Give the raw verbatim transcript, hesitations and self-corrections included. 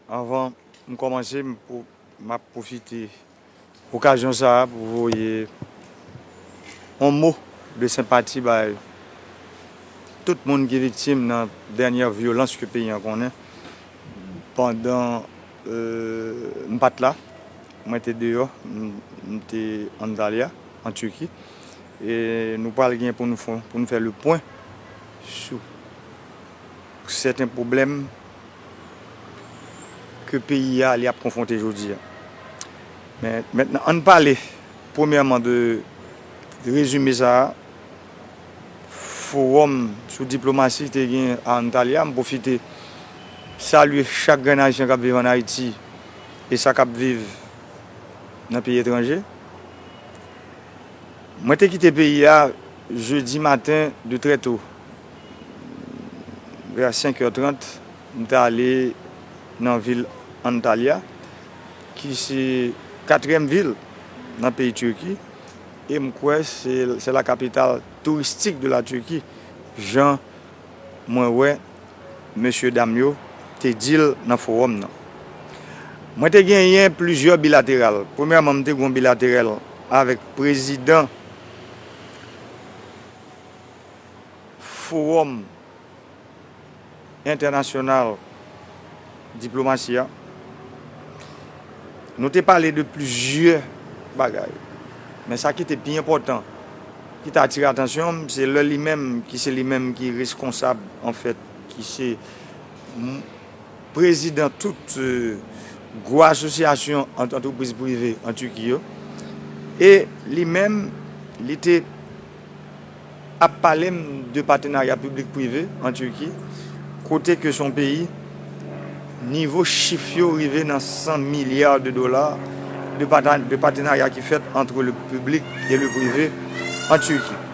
Anvan m kòmanse, m pou, m ap pwofite okazyon sa a pou voye yon mo de senpati bay tout moun ki viktim nan dènyè vyolans ke peyi an konnen. Pandan, euh, m pa t la, mwen te deyò, m, m te Antalya, an Tiki. E nou pral gen pou nou fè, pou nou fè le pwen sou sèten pwoblèm ke peyi a li ap konfwonte jodi a. Men mentnan, ann pale premyèman de rezime sa a, fowòm sou diplomasi te gen a Antalya. M pwofite salye chak grenn Ayisyen k ap viv ann Ayiti e sa k ap viv nan peyi etranje. Mwen te kite peyi a jedi maten de trè to. Vè senk è trant, m t ale nan vil Antalya, ki se katriyèm vil nan peyi Tiki, e m kwè se, se la capitale touristique de la Turquie, jan mwen wè mesye dam yo te di l nan fowòm nan. Mwen te genyen plizyè bilateral. Premyèman, m te gen yon bilateral avèk prezidan Fowòm Entènasyonal Diplomasi a. Nou te pale de plizyè bagay. Men sa ki te pi enpòtan, ki te atire atansyon m, se lè li menm, ki se li menm ki reskonsab, anfèt, ki se m-, prezidan tout, euh, gwo asosyasyon ant-, antrepriz prive an Tiki yo. E li menm, li te ap pale m de patenarya piblik prive an Tiki, kote ke se yon peyi, nivo chif yo rive nan san milya de dola de pata-, de patenarya ki fèt ant le piblik e le prive an Tiki.